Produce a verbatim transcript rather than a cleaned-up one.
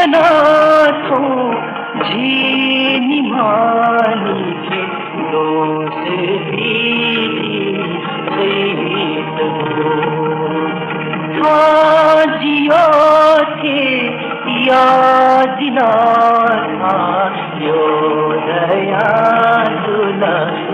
नाथों झी निम्हनिके दोष बिदी सहित हो। छ जियो थे या जिना था यो दया जुला